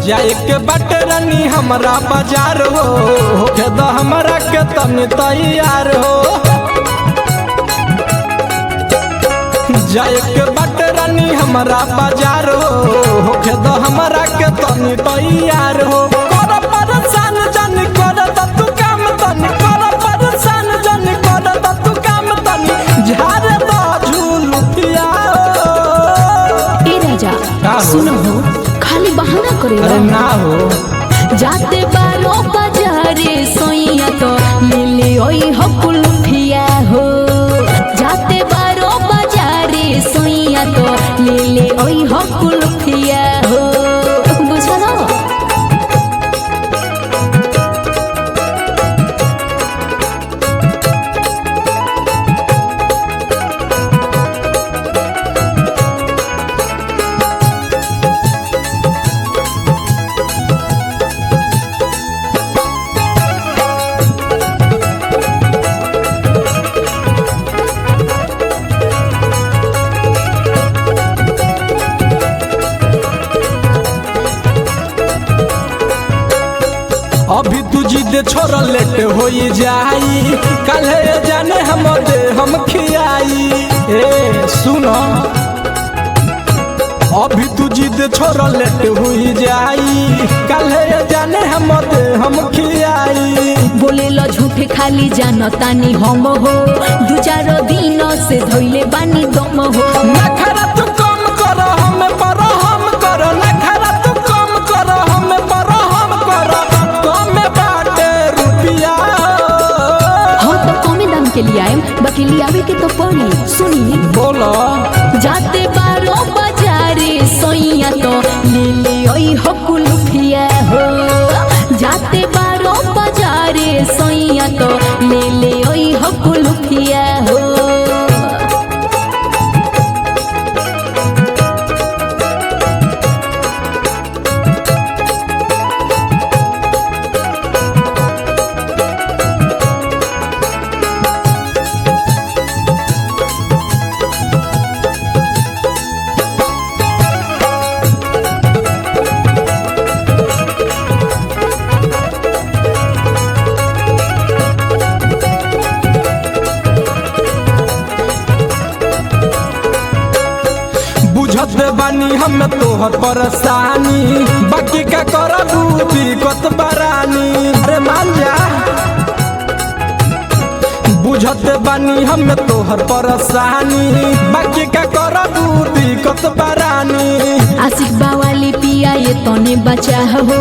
जाए के बाटे रानी हमरा बाजार हो, होखे द हमरा के तनी तैयार हो। जाए के बाटे रानी हमरा बाजार हो, होखे द हमरा के तनी तैयार हो। कर परेशान जानी कर द तू काम तनी, कर परेशान जानी कर द तू काम तनी, झाड़ द झुलुकिया। ए राजा, का हो? सुनो हो, खाली बहाना करे। अरे ना हो। जाते बारो बाजारे सोइया तो ले ले ओई हो कुल्फिया हो। जाते बारो बाजारे सोइया तो ले ले ओई हो कुल्फिया हो। बुझलो? अभी तू जिद छोड़ लेट होई जाई, काल्हे जाने हम दे हम खियाई। ए सुनो, अभी तू जिद छोड़ लेट हुई जाई, काल्हे जाने हम दे हम खियाई। बोले ल झूठे खाली जानतानी हम हो, दू चार दिन से धोइले बानी दम हो। नखरा तू कम कर हम पर हम कर, नखरा तू कम कर हम पर हम कर, कम बाटे रुपिया। हाँ तो कमे दाम के लिए आएम, बाकी लियावे के तो पड़ी। सुनी? बोलो। जाते बारो बाजारे सोइया तो ले ले ओई हो कुल्फिया हो। जाते बारो बाजारे सोइया तो ले ले ओई हो कुल्फिया हो। बुझत बानी हम तोहर परेशानी, बाकी का करबू दिक्कत बरानी। अरे मान जा। बुझत बानी हम तोहर परेशानी, बाकी का करबू दिक्कत बरानी। आशिक बावाली पिया ये तने बचा हो,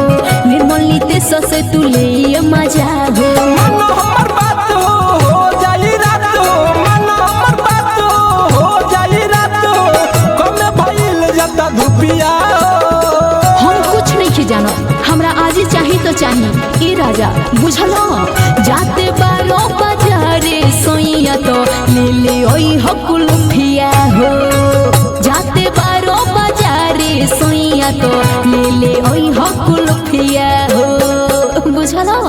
निर्मल नीते ससे तू ले ये मजा हो। मन हमर बात हो जाई रात हो, मन हमर बात हो जाई रात हो, कमे भइल जाता धुपिया। हम कुछ नहीं जानो, हमरा आज चाही तो चाही। ए राजा, बुझलो? जाते बारो बाजारे सोइया तो ले ले ओई हो कुल्फिया हो। जाते बारो बाजारे सोइया तो ले ले ओई हो कुल्फिया हो। बुझलो?